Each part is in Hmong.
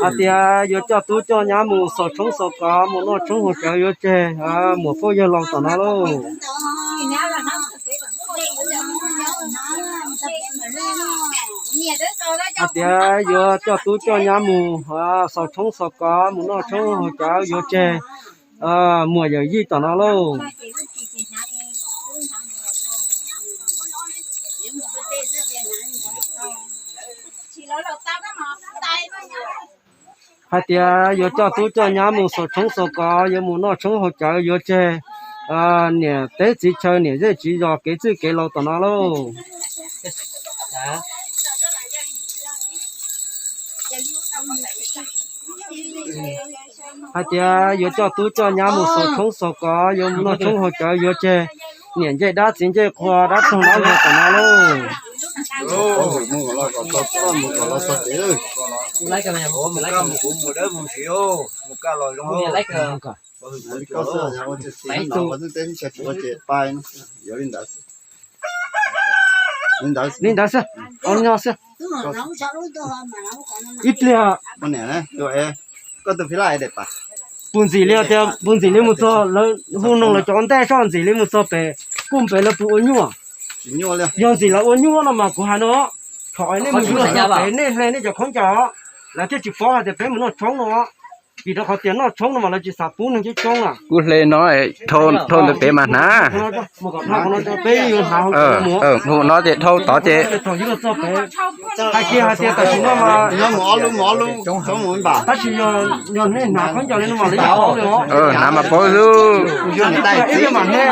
Hais tias yuav coj tub coj nyab mus xaus tshoob xaus kos mus noj tshoob haus cawv yuav tseg, muam phooj ywg laus tom no lauj. Hais tias yuav coj tub coj nyab mus xaus tshoob xaus kos mus noj tshoob haus cawv yuav tseg, muam yawm yij tom no lauj. Hais tias yuav coj tub coj nyab mus xaus tshoob xaus kos yuav mus noj tshoob haus cawv yuav tseg, niam teb txiv chaw niam zej txiv zos kev txwj kev laus tom no lauj. Hais tias yuav coj tub coj nyab mus xaus tshoob xaus kos yuav mus noj tshoob haus cawv yuav tseg, niam ncej dab txiv ncej qhua dab roog dab luag tom no lauj. Li ntawd xwb, nyob xwb. Ib pliag, puag ntxim li tias, puag ntxim li mus txog lawv hu noog lawv cov ua ntej soj ntxim li mus txog pem, kuj pem lawv puas ua nyuaj. Yog ntxim lawv ua nyuaj no mas kuv hais no, thaum nej mus txog pem nej hle nej cov khaub ncaws, lawv thiaj tsis paub hais tias peb mus noj tshoob no. Vim rau qhov tias noj tshoob no mas lawv tsis xav pub neeg coob coob na. Kuv hle no, thauj ntawd pem mas hnav. Peb yuav hnav hauv no ces thauj tod ces. Thaum yuav txog pem, hais kiag hais tias tam sim no mas, tab sis yog nej hnav khaub ncaws li no mas lawv yeej paub li os. Hnav mas paub xwb. Ib pliag mam hle,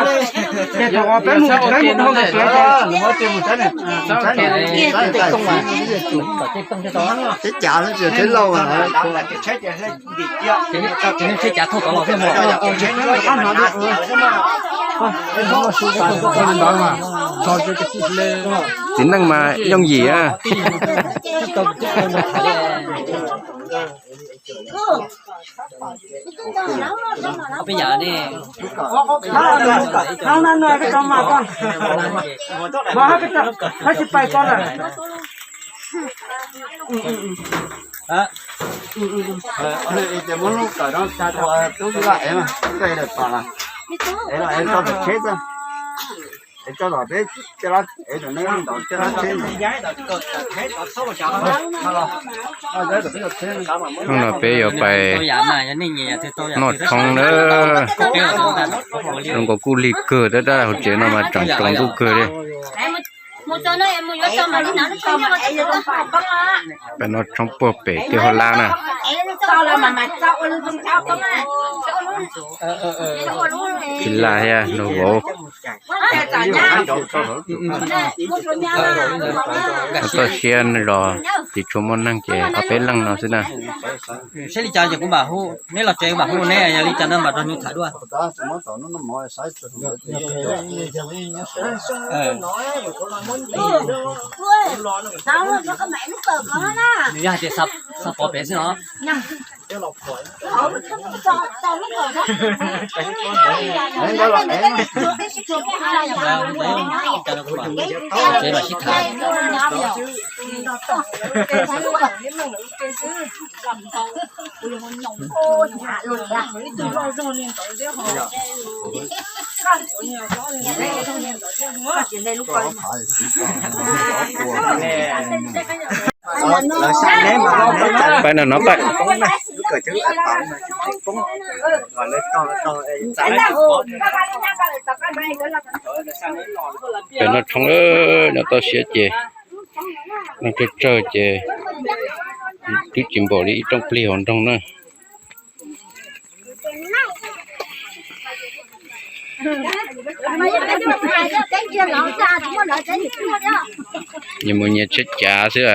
ces thaum peb mus peb mus dhau ntawm pem ces, txiv neej mas yooj yim. Hnub no peb yuav pais noj tshoob na. Zoo nkaus kuj lig kawg, tab tab hauv tsev no mas tseem tsaus ntuj kawg li. Peb noj tshoob puag pem tej hauj lab na. Tsis laj thiab nug vauv. Toj siab zos tsis tshua muaj neeg ces ob peb leeg no xwb na. Saib li cas ces kuv mam hu, neb los tsev kuv mam hu neb, yog li cas no mam nrog nyuj tham dua. Nws yog hais tias xa pov pem xwb no. Tsev mam sib tham. Pais no no pais. Pem noj tshoob, noj toj siab ces noj tsawg tsawg ces twb tsis npaum li ib rooj plig hauv nroog na. Nyias mus nyias tsheb cav xwb.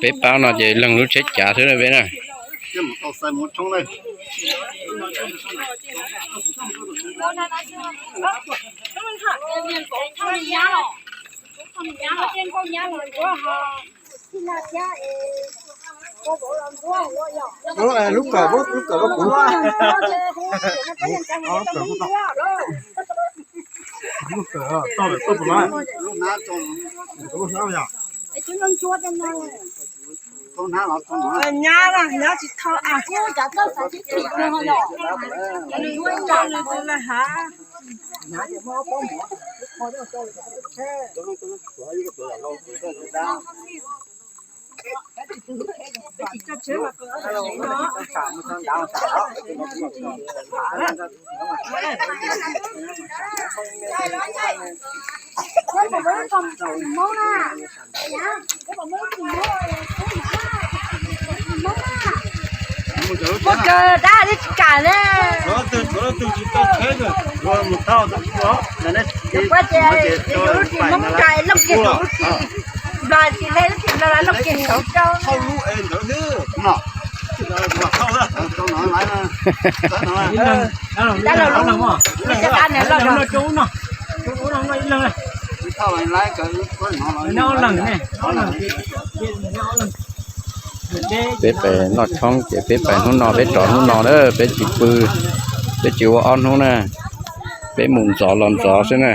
Peb pab no ces leeg lub tsheb cav xwb na peb na. Lub kawm, lub kawm, lub kawm. Lub kawm, tau lawm, tau lawm. Nyab, nyab tsis thau. Muaj kawg tab li tsis kam ne. Ua ces yus lub tsis Hmoob Nplog, yus lub tsis Nplog, lub tsis Nplog los lub kiag saud rau. Dab laug lub, lub caj dab ne los. Peb pais noj tshoob ces peb pais hnub no, peb rov hnub no na, peb tsis pw, peb tsis ua ob hnub na, peb mus ntxov los ntxov xwb na.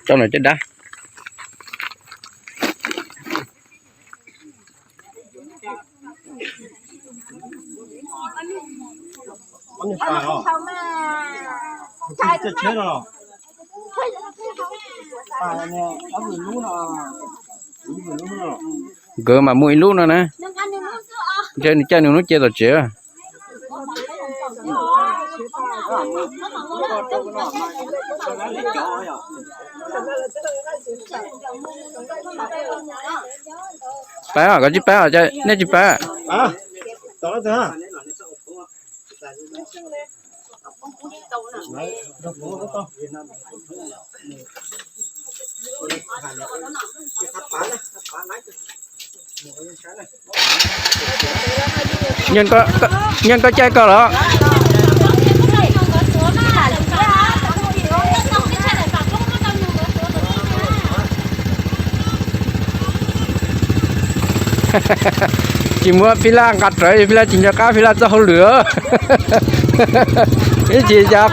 Coj nws caj dab. Nkawd mas muaj ib lub no na. Ntshe nws caij nws lub cia tom tsev. Pab os, koj tsis pab os, nej tsis pab. Nyeej, koj caij koj los? Tsis muab Philaj nqa rawv, Philaj tsis nco qab Philaj txoj hauj lwm. Ib tsis cas.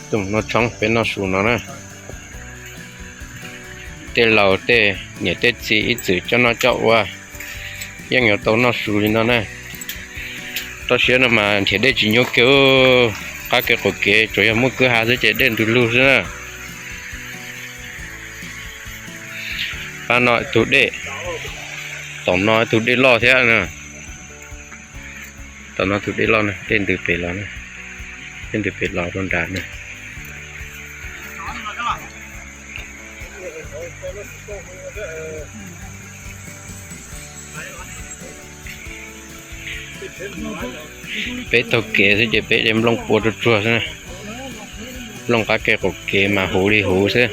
Tus noj tshoob peb noj su no na. Tej laus tej niam tej txiv ib txwm coj noj coj ua, yeej yuav tau noj su li no na. Toj siab no mas nrhiav dej tsis nyuaj kiag, qab kev qaum kev tsuas yog muaj kwj ha xwb ces dej ntws lug xwb na. Pab no tus dej, tom no tus dej loj thiab na. Tom no tus dej loj na, dej ntws pem los, dej ntws pem los rau nrad na. Peb taug kev xwb ces peb de nplooj pua tsuag tsuag xwb, nplooj qab kev qaum kev mas huv li huv xwb.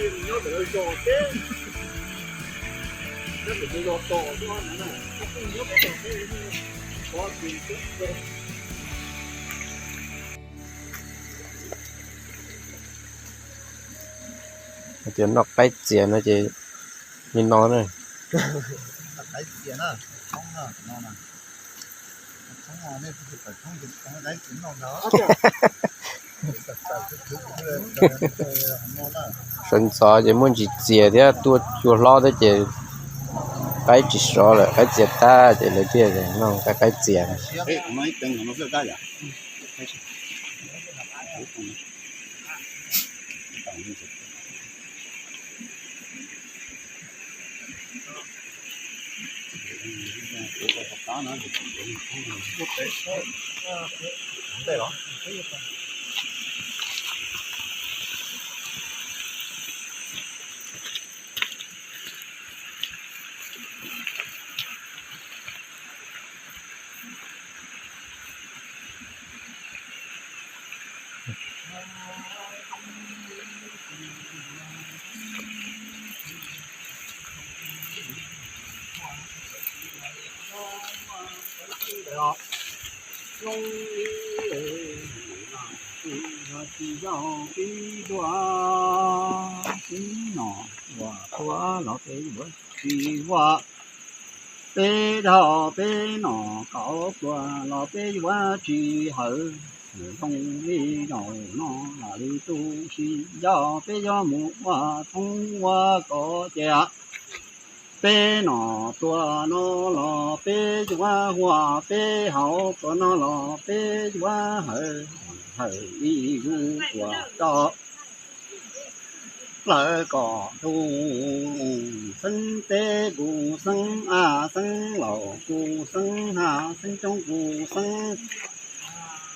Ces noj qaib txias no ces Li no na. Sawv ntxov ces muaj ntsis txias thiab, tuaj cua hlob thiab ces qaib tsis sov lawm, qaib txias tag ces lawv thiaj noj qaib txias. Tsis yog peb dua, peb nom ua tuav los peb yuav tsis ua, peb dhau peb nom kauv pluas los peb yuav tsis hawv. Zoo li zaum no lam li tu si, yog peb yuav mus ua thoob ua kos ces peb nom pluas no los peb yuav huam, peb hauv pluas no los peb yuav hawv, hawv li zus puas rau lawv kom ntuj. Xeeb teb kuv xeeb av, xeeb laus kuv xeeb hav, xeeb coob kuv xeeb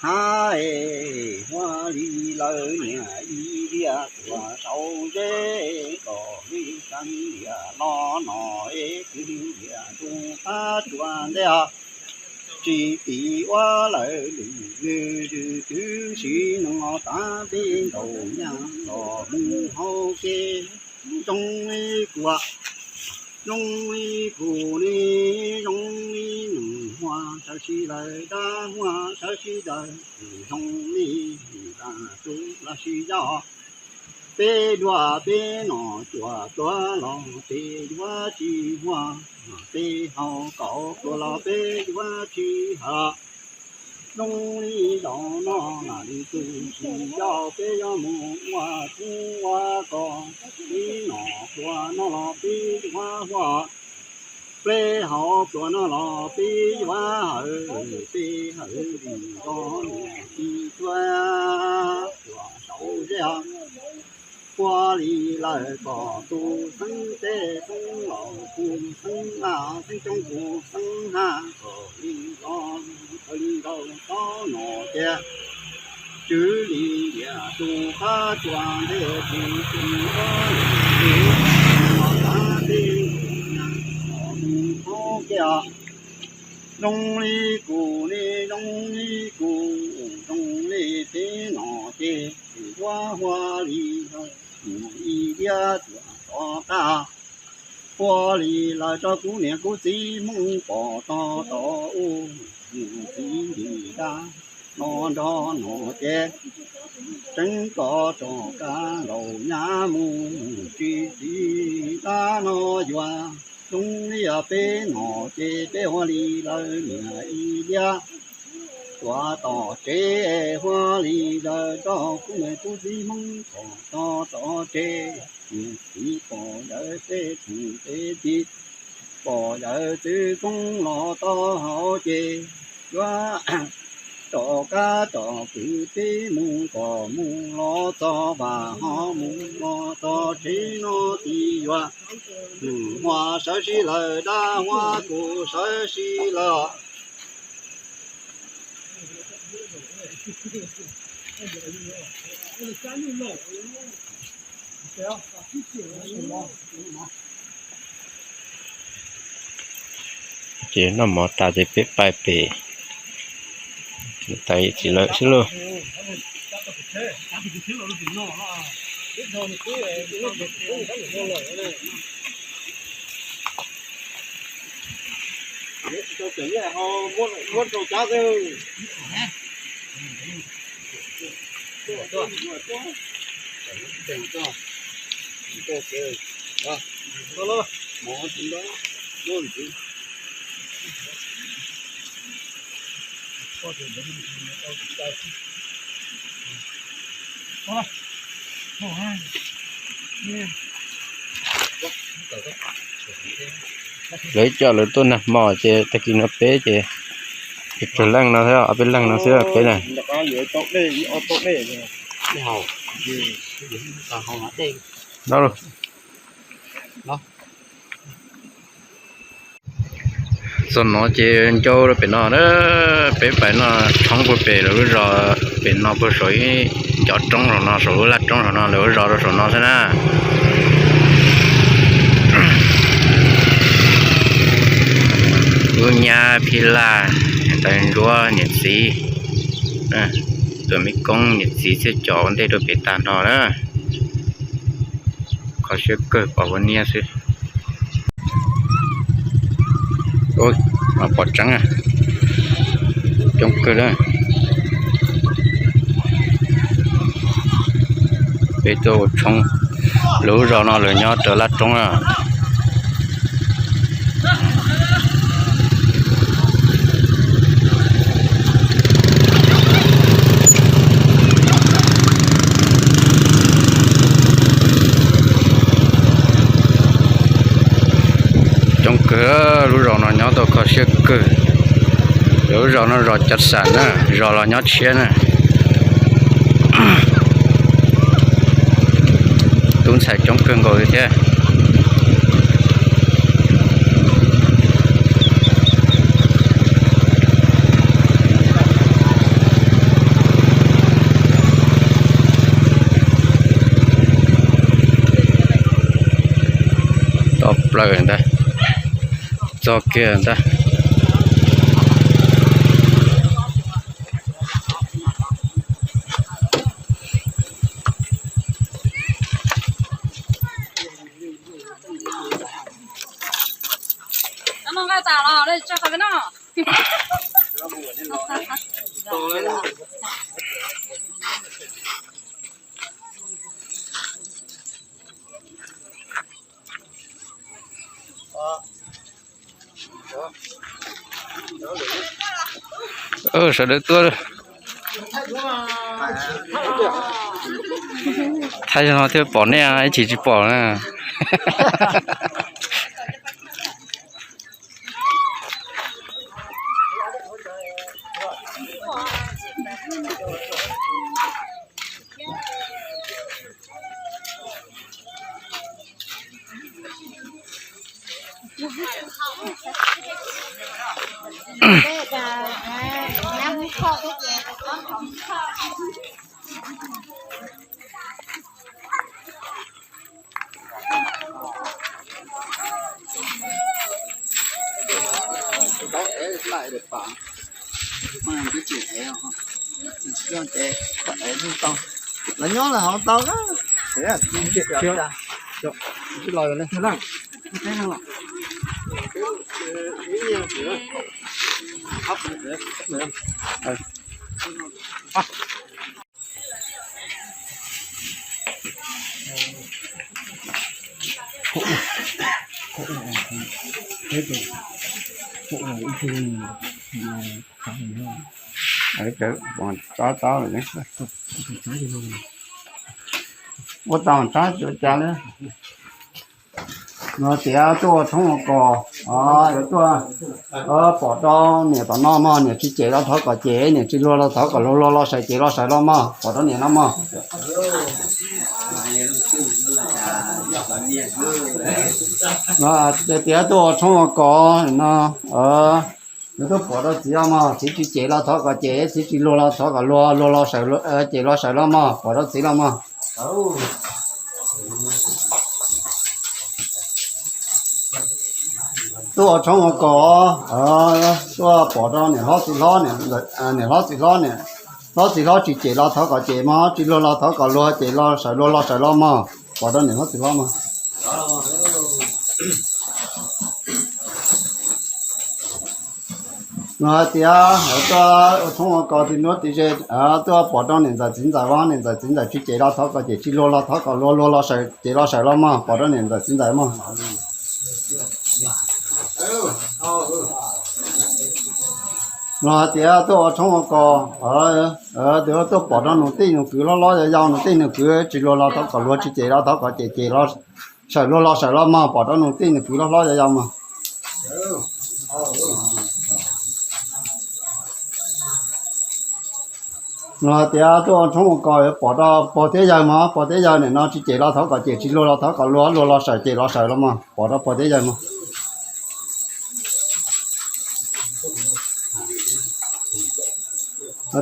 hav es, huab li lawv niam ib liag tuam saum zeb kom li xeeb liam los no es, kwv liam tus qab tsuas ntej tsis tim ua lawv lwm lwm twb sim neej los tav peb ntaus nyab los mus hauv kev. Zoo li kuv, zoo li kuv li, zoo li nws huam sawv si lawm, dab huam sawv si lawm, zoo li dab tub los sis yog peb dua peb nom cuam pluav los peb yuav tsis huam, peb hauv kaum pluas los peb yuav tsis hawv. Zoo li zaum no lam li tu si, yog peb yuav mus ua thoob ua kos, peb nom pluas no los peb yuav huam, peb hauv pluas no los peb yuav hawv, peb hawv li zos niam txiv tuam saum zeb. Huab li lawv kom tus xeeb teb xeeb laus kuv xeeb av, xeeb coob kuv xeeb hav kom li zos, kom li zos tsob nom ces, tswv li liam tus qab tsuas ntej tus tus ua lwm tus los tav peb ntaus nyab los mus hauv kev. Zoo li kuv li, zoo li kuv, zoo li peb nom ces, yuav huab li lawv mus ib liab tuam rov qab. Huab li lawv tso kuv niam kuv txiv Hmoob pom tog tod ub, mus txiv ntim dab no nrog no ces, tseeb tso tso kab ntaus nyab mus tsis txiv dab no yuav. Zoo li peb nom ces peb huab li lawv niam ib liab tuam tom tsev, huab li lawv tso kuv niam kuv txiv Hmoob pom tog tom tsev, txiv pom yawg xeb txwv tsev txiv, pom yawg txwv koob los tau hauv ces, yuav rov qab rov kwv tij mus kom mus los txog vam, ho mus los txog tsev no txiv yuav, nws huab sawv si lawm, dab huab kuv sawv si lawm. Ces noj mov tas ces peb pais pem, tas txiv lawm xwb lauj. Lawv coj lawv tuaj nag hmo ces tag kis no peb ces tsawg leej no thiab, ob peb leej no xwb peb na. Txog no ces ncau rau pem no na, peb pais noj tshoob puag pem lawv lub zos pem no puag saum ib ncov roob saum no, saum lub laj roob saum no, lawv lub zos rau saum no xwb na. Kuv nyab Phij Laj, Ntxawm Ntsuab niam txiv, Tuam Mej Koob niam txiv thiab cov ua ntej rau pem tag no na. Kho siab kawg pom ua niab xwb. Pom tseeb, coob kawg na. Peb tuaj ua tshoob, lawv lub zos no lawv nyob raws laj roob na. Coob kawg, lub zos no nyob tau kho siab kawg. Lawv lub zos no zos cov xam na, zos los nyob tshiab na. Tub ntxhais coob kawg nkaus li thiab. Tau plaws ntag, txog kiag ntag. Sawv daws tuaj, thaij no thiaj pom nej, ib chim tsis pom na. Lawv nyob lawm hauv tau. Ua tau tsab tsuav cas li. No tias tuaj ua tshoob ua kos, tuaj pom rau niam tom no mog, niam tsis cem los thov kom cem, niam tsis luag los thov kom luag, luag los sawv ces los sawv los mog, pom rau niam no mog. Tias tuaj ua tshoob ua kos no, yuav tuaj pom rau txiv los mog, txiv tsis cem los thov kom cem, txiv tsis luag los thov kom luag, luag los sawv, ces los sawv los mog, pom rau txiv los mog. Tuaj ua tshoob ua kos, tuaj pom rau niam hlob txiv hlob, niam hlob txiv hlob, niam hlob txiv hlob tsis cem los thov kom cem mog, tsis luag los thov kom luag, ces los sawv, luag los sawv los mog, pom rau niam hlob txiv hlob mog. Nws hais tias tuaj ua tshoob ua kos tim nuav tim ze, tuaj pom rau niam ntxawm txiv ntxawm los, niam ntxawm txiv ntxawm tsis cem los thov kom cem, tsis luag los thov kom luag, luag los sawv ces los sawv los mog, pom rau niam ntxawm txiv ntxawm mog. Los hais tias tuaj ua tshoob ua kos, tuaj pom rau nus tij nus kwv hlob hlob yau yau, nus tij nus kwv tsis luag los thov kom luag, tsis cem los thov kom cem, cem los sawm, luag los sawm los mog, pom rau nus tij nus kwv hlob hlob yau yau mog. Los hais tias tuaj ua tshoob ua kos yuav pom rau pog thiab yawg mog, pog thiab yawg nim no tsis cem los thov kom cem, tsis luag los thov kom luag, luag los sawm, cem los sawm los mog, pom rau pog thiab yawg mog.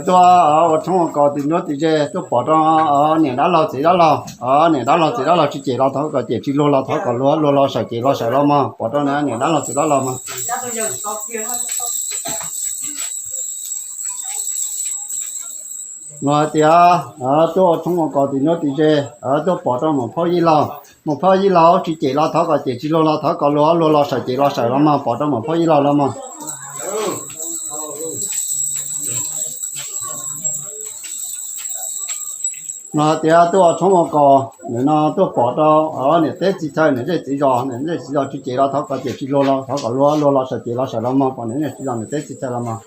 Tuaj ua tshoob ua kos tim nuab tim ze, tuaj pom rau niam dab laug txiv dab laug, niam dab laug txiv dab laug tsis cem los thov kom cem, tsis luag los thov kom luag, luag los sawm, cem los sawm los mog, pom rau niam dab laug txiv dab laug mog. Los hais tias tuaj ua tshoob ua kos tim nuab tim ze, tuaj pom rau muam phauj yij laug, muam phauj yij laug tsis cem los thov kom cem, tsis luag los thov kom luag, luag los sawm, cem los sawm los mog, pom rau muam phauj yij laug los mog. Los hais tias tuaj ua tshoob ua kos, nim no tuaj pom rau niam teb txiv chaw, niam zej txiv zos, niam zej txiv zos tsis cem los thov kom cem, tsis luag los thov kom luag, luag los sawm, cem los sawm los mog, pom niam zej txiv zos, niam teb txiv chaw los mog.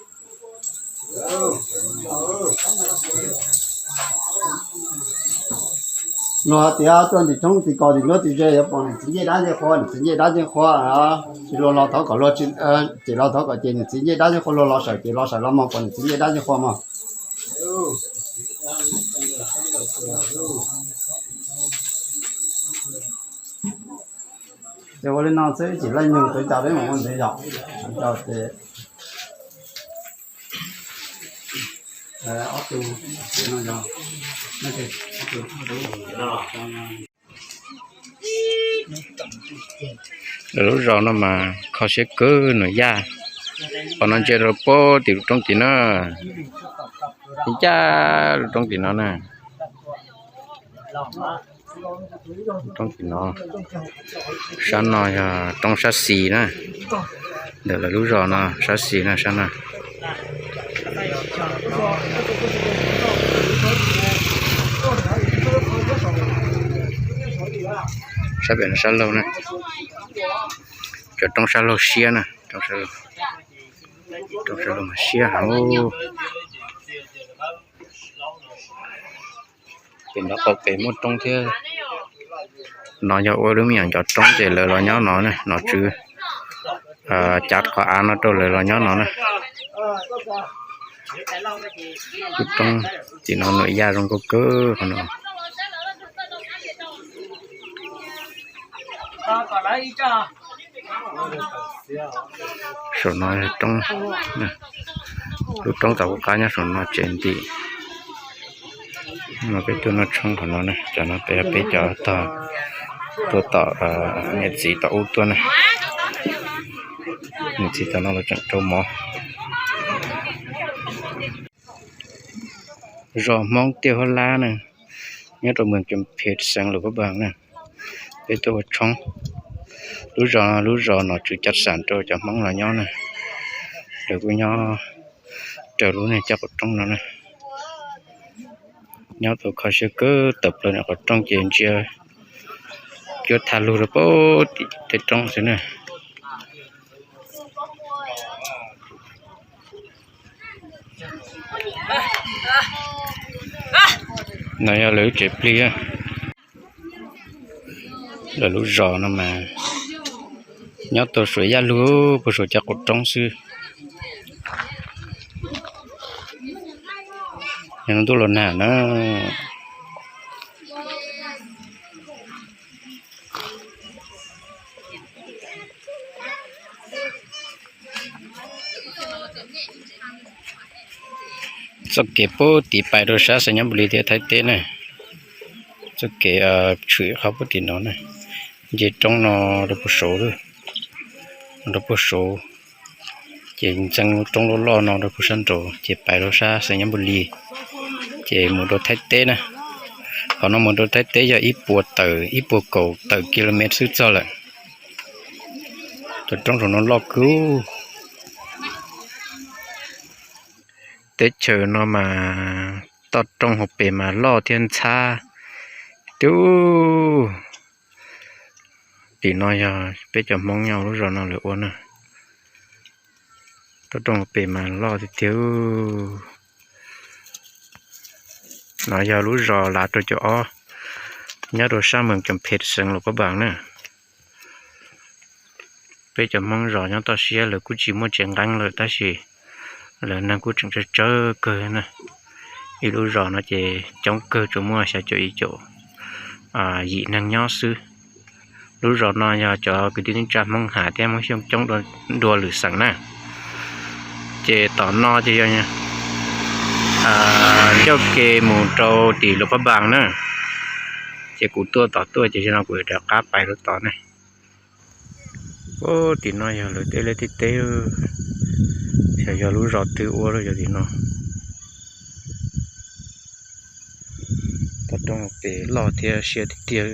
Los hais tias tuaj tim tshoob tim kos tim nuab tim ze yuav pom niam txiv ncej dab ncej qhua, niam txiv ncej dab ncej qhua, tsis luag los thov kom luag, cem los thov kom cem, niam txiv ncej dab ncej qhua, luag los sawm, cem los sawm los mog, pom niam txiv ncej dab ncej qhua mog. Ces ua li no xwb, tsis laij nyoog txawv cas peb mam ua ntxiv yom. Ces ob tug no yog, lawv lub zos no mas kho siab kawg, nws yaj, qhov no ntsia rau pem tim lub roob tim na, yaj lub roob tim no na. Roob tim no, sab no yog roob sab xis na, ntawm lawv lub zos no sab xis na, sab no. Sab pem no sab laug na, cov roob sab laug siab na, roob sab laug, roob sab laug mas siab heev. Pem no qaum pem muaj roob thiab. No yog ua lub me nyuam ncov roob ces lawv los nyob no na, nom tswv cav qhov av no rau lawv los nyob no na. Lub roob tim no nws yaj zoo nkauj kawg qhov no. Saum no roob, lub roob tom kuv qab nyob saum no tsev ntim. No peb tuaj noj tshoob qhov no na, cov no peb, peb cov tog tuaj tom niam txiv tom ub tuaj na. Niam txiv tom no los tseem rau mov. Zos Hmoob Tiaj Huab Lab na, nyob rau moos Coo Phem xeev Luam Phab Npaas na. Peb tuaj ua tshoob. Lub zos, lub zos nom tswv cav xam rau cov Hmoob los nyob na. Lawv kuj nyob raws lub niag caj qaum roob no na. Nyob tau kho siab kawg, tawm plaws ntawm qhov rooj ces ntsia cuab thaj lug rau pem tim tej roob xwb na. No yog lawv lub tsev plig, lawv lub zos no mas nyob tau suav yaj lug puag suav caj qaum roob xwb. Yog ntuj los nag na. Txoj kev pub tiv pais rau sab Xais Nyab Npus Lis thiab Thaib teb na. Txoj kev tshwm qhov pub tim no na. Nce roob no rau puag saud, rau puag saud, ces ntxeev roob loj loj no rau puag sab nraud ces pais rau sab Xais Nyab Npus Lis, ces mus rau Thaib teb na. Qhov no mus rau Thaib teb yog ib puas tawm, ib puas kaum tawm kilomev xwb txog lawm. Tus roob saum no loj kawg. Teb chaws no mas toj roob hauv pes mas loj thiab ntxhab. Tub, Tim no yog peb cov Hmoob nyob lub zos no lawv ua na. Toj roob pem mas loj tiag tiag. No yog lub zos Lav rau caum ob, nyob rau sab Moos Cam Phem xeev Luam Phab Npaas na. Peb cov Hmoob zos nyob toj siab lawv kuj tsis muaj tsev nqeeb lawm tab sis lawv neeg kuj tseem tsawg tsawg kawg na. Ib lub zos no ces coob kawg tsuas muaj xya caum yim caum yim neeg nyob xwb. Lub zos no yog cov kwv tij neej tsa Hmoob Hav thiab Hmoob Xyooj coob dua lwm xeem na. Ces tom no ces yog ncauj ke mus rau tim Luam Phab Npaas na. Ces kuv tuaj tom tuaj ces no kuv rov qab pais rau tod ne. Tim no yog lawv tej liaj tej teb, xyov yog lub zos twg ua lawm yog tim no. Toj roob pem loj thiab siab tiag tiag.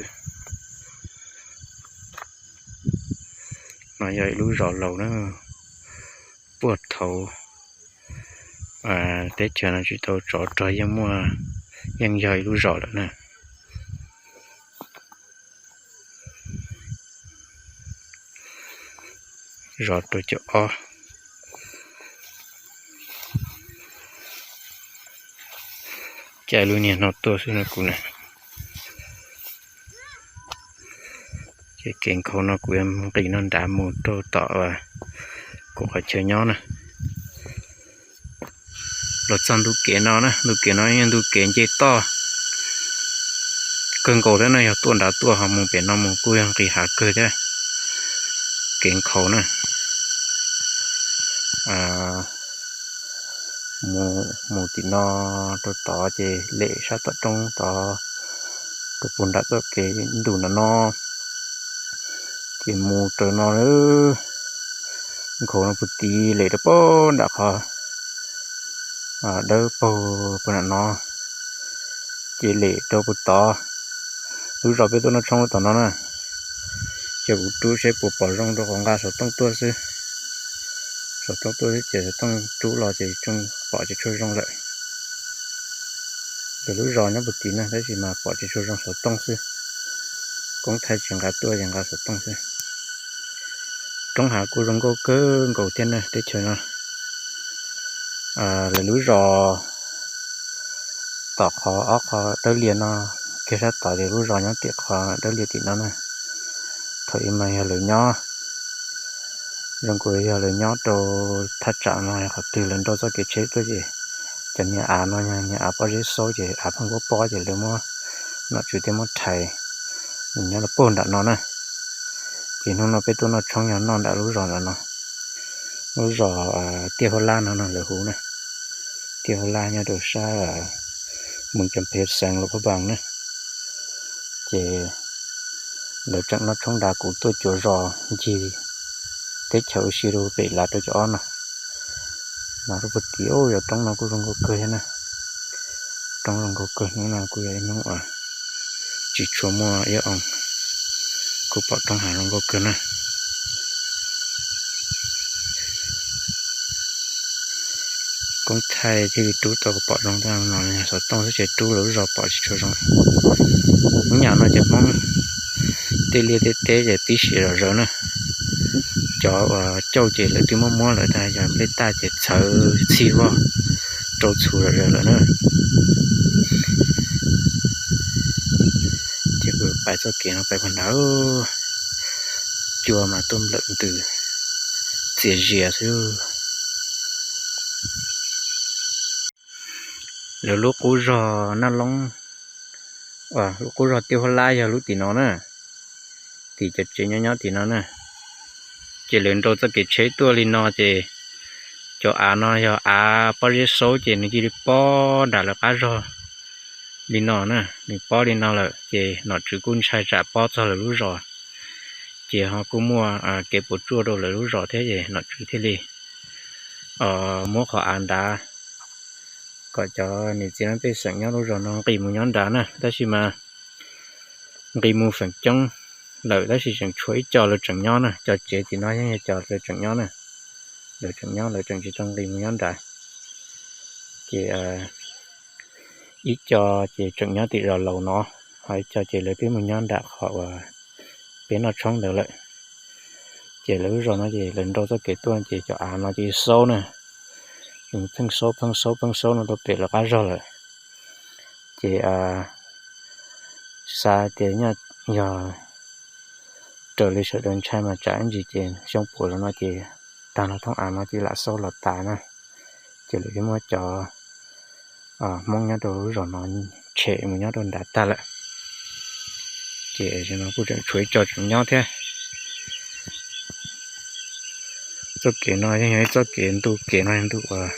No yog ib lub zos laus na, puag thaum teb chaws no tsis tau tsov rog yeej muaj, yeej yog ib lub zos lawm na. Zos rau caum ob. Caij lub niag no tuaj xwb no kuv na. Ces kev nkhaus no kuv yuav nqis no nrad mus rau tom kuv qhov chaw nyob na. Los txog ntu kev no na, ntu kev no yog ntu kev nce toj kawg nkaus thiab no, yog tuaj nrad tuaj ho mus pem no mus kuj yog nqis hav kawg thiab. Kev nkhaus na. Mus tim no rau tod ces lem sab tom roob tod rau puag nram txoj kev ntuj nram no, ces mus raws no nkhaus no puag tid lem rau puag nram qhov dawb paug puag nram no, ces lem rau puag tod. Lub zos peb tuaj noj tshoob tom no na. Ces kuv rub seb puas pom zoo rau qhov nqa xov tooj tuaj xwb. Xov tooj tuaj xwb ces xov tooj rub los ces pom tsis tshua zoo lawm. Lawv lub zos nyob puag tid na tab sis mas pom tsis tshua zoo xov tooj xwb. Koob thaij tsis nqa tuaj ces nqa xov tooj xwb. Roob hav kuj zoo nkauj kawg nkaus thiab na teb chaws no. Lawv lub zos tom qhov ob qho dawb lias no kiag sab tod ces lub zos nyob tim qhov dawb lias tim no na. Thaum ub mas yog lawv nyob, zoo nkaus yog lawv nyob rau thaj tsam no qhov twg lawv nrau txoj kev tsheb tuaj ces cov niag av no yog niag av pob zeb xaub ces av pheej pob pob ces lawv muab, nom tswv thiaj muab rhais mus nyob rau puag nram no na. Ces hnub no peb tuaj noj tshoob yog noj nram lub zos nram no, lub zos Tiaj Huab Lab no no lawv hu na. Tiaj Huab Lab nyob rau sab Moos Cam Phem xeev Luam Phab Npaas na. Ces lawv tseem noj tshoob nrad kuv tuaj cuag zos ncig teb chaws ua si rau pem Lav rau caum ob no. Los rau puag tid yog roob no kuj zoo nkauj kawg thiab na. Roob zoo nkauj kawg, hnub no kuj yog ib hnub uas tsis tshua muaj ib oo, kuj pom roob hav zoo nkauj kawg na. Koob thaij thiaj li rub tau kom pom zoo tag no, xov tooj xwb ces rub lawv lub zos pom tsis tshua zoo. Hnub nyoog no ces Hmoob tej liaj tej teb ces pib siav zom zaws na. Cov uas cauj ces lawv twb muab muab lawm, tas yog nplej taj ces txhawv txhij vog rau txhuv zom zaws lawm na. Ces kuv pais txoj kev no pais puag nrad, cua mas tuaj nplawm ntws txias zias xwb. Lawv lub qub zog Naj Loob, lub qub zog Tiaj Huab Lab yog lub tim no na, tim cov tsev nyob nyob tim no na. Ces lawv nrau txoj kev tsheb tuaj li no ces cov av no yog av pob zeb xaub ces nws cia li pob nram lawv qab zog li no na. Nws pob li no lawm ces nom tswv kuj ntshai tsam pob txog lawv lub zos, ces ho kuj muaj kev puas tsuaj rau lawv lub zos thiab ces nom tswv thiaj li muab qhov av nrad kom cov niam txiv neej pej xeem nyob lub zos no nqis mus nyob nrad na. Tab sis mas nqis mus feem coob lawm tab sis tseem tshuav ib co lawv tseem nyob na. Cov tsev tim no yeej yog cov lawv tseem nyob na. Lawv tseem nyob, lawv tseem tsis tau nqis mus nyob nrad. Ces ib co ces tseem nyob tim zos laus no, ho ib co ces lawv twb mus nyob nram qhov uas pem noj tshoob ntawd lawm. Ces lawv lub zos no ces lawv nrau txoj kev tuaj ces cov av no ces xaub na, pheej xaub pheej xaub pheej xaub no rau pem lawv qab zog lawm. Ces xav tias yog raws li sawv daws ntshai mas tsam ib ntsis ces xyoo puas los no ces tag no thoob av no ces lam xaub los tas na. Ces lawv thiaj muab cov Hmoob nyob rau lub zos no tshem mus nyob rau nrad tag lawm. Ces no kuj tseem tshuav ib co tseem nyob thiab. Txoj kev no yeej yog ib txoj kev ntu kev no yog ntu uas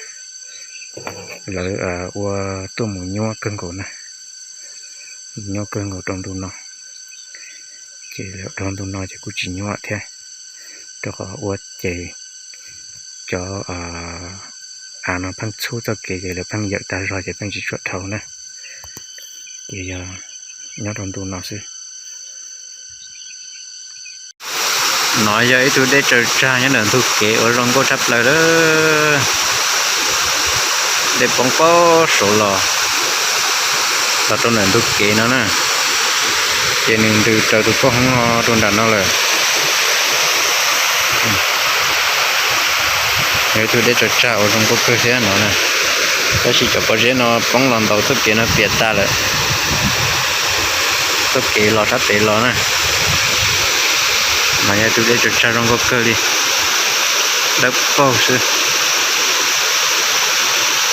lawv ua tuaj mus nyuaj kawg nkaus na, nyuaj kawg nkaus rau ntu no. Ces lawv rau ntu no ces kuj tsis nyuaj thiab, rau qhov ua ces cov av no pheej txhub txoj kev ces lawv pheej yawm tag zog ces pheej tsis tshua dhau na. Ces yog nyob rau ntu no xwb. No yog ib tug dej tsaws tsag nyob ntawm ntug kev uas zoo nkauj tshaj plaws lawm. Dej poob pob saud los, los rau ntawm ntug kev no na, ces nws ntws raws tus poj hoob no rau nram no lawm. Yog ib tug dej tsaws tsag uas zoo nkauj kawg thiab no na, tab sis cov pob zeb no poob los ntaus txoj kev no piam tas lawm. Txoj kev los sab pem los na, mas yog ib tug dej tsaws tsag zoo nkauj kawg li, dawb paug xwb.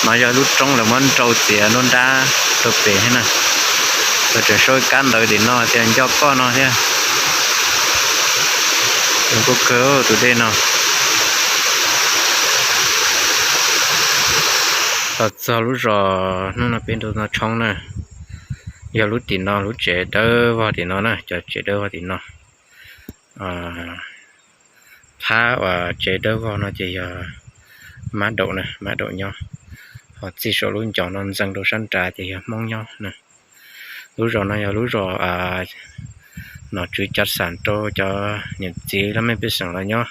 No yog lub roob lawv muab nrau txiav nruab nrab rau pem thiab na. Lawv tseem sau kab ntawv tim no tias nco koj no thiab. Zoo nkauj kawg tus dej no. Los txog lub zos hnub no peb nrau no tshoob na, yog lub tim no lub tsev dawb vog tim no na, cov tsev dawb vog tim no. Phab uas tsev dawb vog no ces yog mab daum na, mab daum nyob, ho txij saum lub ncov no ntxeev rau sab nrad ces yog Hmoob nyob na. Lub zos no yog lub zos nom tswv cov xam rau cov niam txiv laj mej pej xeem los nyob,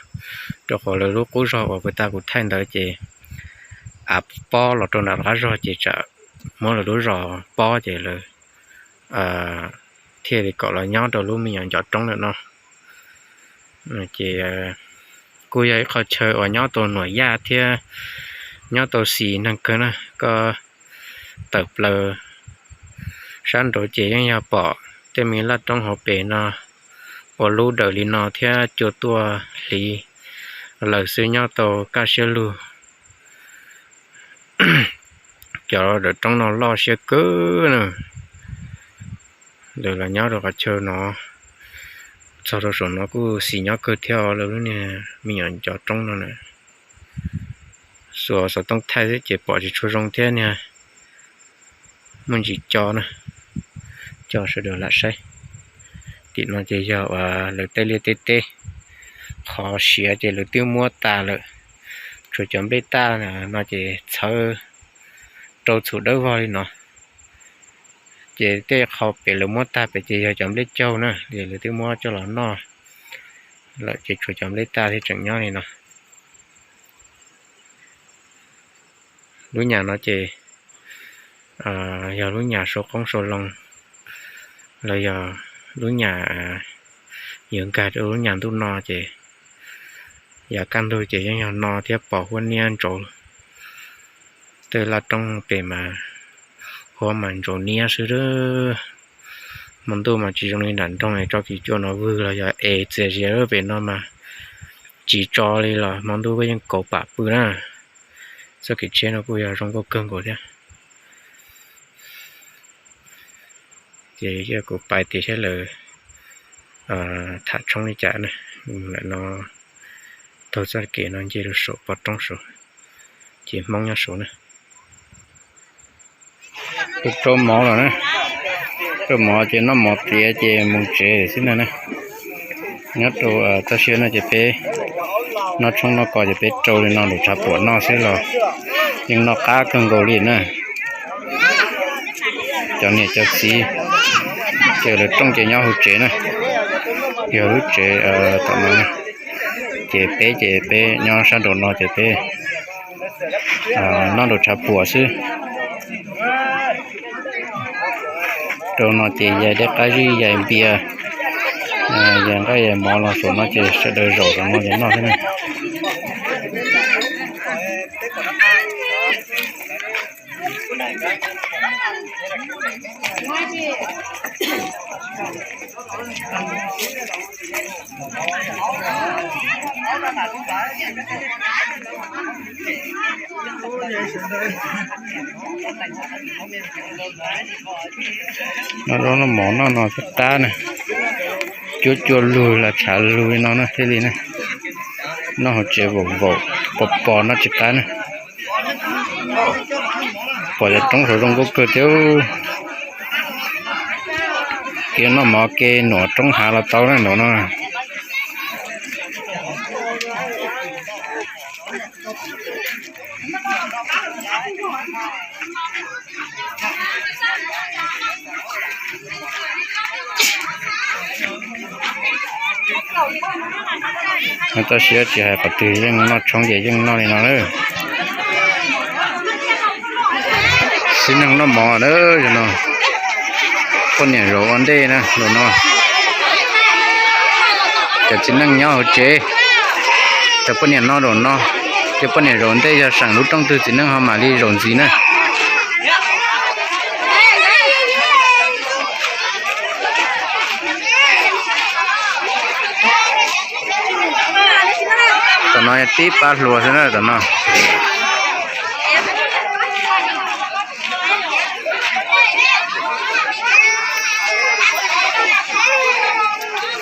rau qhov lawv lub qub zog uas puag ta kuv thaij ntawd ces av pob los rau nram qab zog ces tsam muab lawv lub zos pob ces lawv thiaj li kom los nyob rau lub me nyuam ncov roob ntawm no. Ces kuj yog ib qho chaw uas nyob tau nuam yaj thiab nyob tau xis neeg kawg na. Koj tawm plaws sab nraud ces yeej yog pom tej me laj roob hauv pes no ua lub dawm li no thiab cua tuaj hliv lawm xwb, nyob tau kaj siab lug. Cov dawm roob no loj siab kawg na. Lawv los nyob rau qhov chaw no, txog rau saum no kuj xis nyob kawg thiab os, lawv lub niag me nyuam ncov roob no na. Xuas xov tooj thaij xwb ces pom tsis tshua zoo thiab niag, muaj ntsis co na, co sawv daws lam saib. Tim no ces yog uas lawv tej liaj tej teb, qhov siav ces lawv twb muab tas lawm, tshuav cov nplej taj no ces txhawv rau txhum dawb vog li no. Ces tej qhov pem lawv muab tag pem ces yog cov nplej caug na, ces lawv twb muab coj los noj lawm ces tshuav cov nplej taj thiaj tseem nyob li no. Lub nyam no ces yog lub nyam sau qoob sau loo los yog lub nyam yuav nkag rau lub nyam ntuj no ces yav kaj ntug ces yeej yog no thiab pom huab niab ntsaus. Tej laj roob pem mas huab mas ntsaus niab xwb. Hmo ntuj mas tsis zoo li nram nroog es tso kis cua no vwg los yog es txias zias pem no mas tsis tso li los hmo ntuj yeej kauv pam pw na. Txoj kev tsheb no kuj yog zoo nkauj kawg nkaus thiab. Ces kuv pais tias thiab lawv tham tshoob li cas na, lam no taug txoj kev no nce rau saum pov roob saud, ces Hmoob nyob saud na. Rau mov los na, rau mov ces noj mov tiav ces mus tsev xwb na na. Nyob rau toj siab no ces peb noj tshoob noj kos ces peb rau li no nram tshav puam noj xwb los yeej noj qab kawg nkaus li na. Cov niam cov txiv ces lawv rooj ces nyob hauv tsev na, yog lub tsev tom no na. Ces peb ces peb nyob sab nraum no ces peb noj nram tshav puam xwb. Rau no ces yais dej qab zib yais npias, Yog nqaij mov los saum no ces sawv daws zaum saum no ces noj thiab na. Noj zaub noj mov noj no thiaj qab na. Cuab cua lug los tshav lug li no na thiaj li na. Noj hauv tsev vaum vaum pos pos noj tsis qab na. Pom cov roob saud zoo nkauj kawg thiab. Kev noj mov kev nuam roob hav los tau na nraum no. Toj siab tsis hais qhov twg yeej noj tshoob ces yeej noj li no lawm. Txiv neej noj mov na, no poj niam zaum ua ntej na zaum no. Cov txiv neej nyob hauv tsev, cov poj niam noj zaum no, cov poj niam zaum ntej yog seem lub rooj twg txiv neej ho mam li zaum ntxiv na. Tom no yog tib pab hluas xwb na tom no.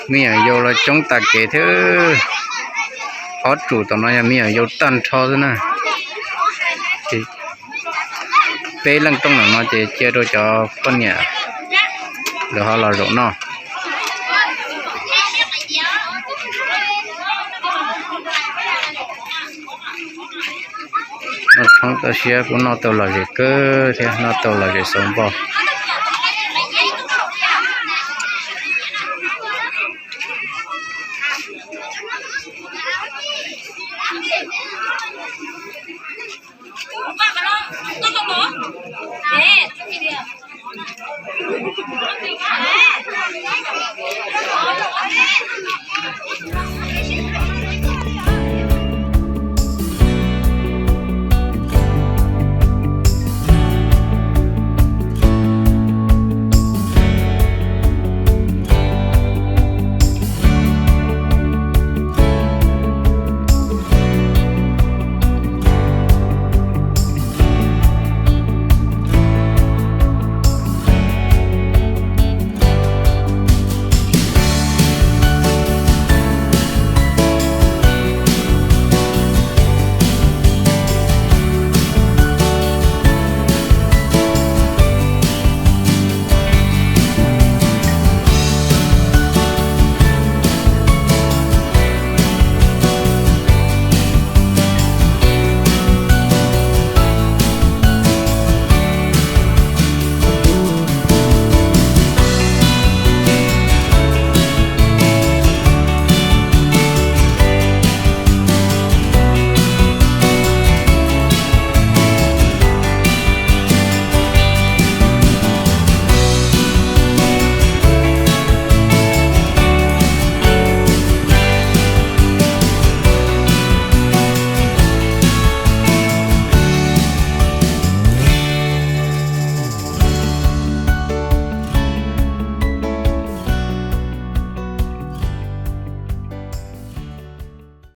Me nyuam yaus los coob tas kev thiab. Ob txhais tom no yog me nyuam yaus tag nrho xwb na. Peb leej rooj no ces cia rau cov poj niam lawv ho los zaum noj. Noj tshoob toj siab kuj noj tau lom zem kawg thiab, noj tau lom zem xauv npo.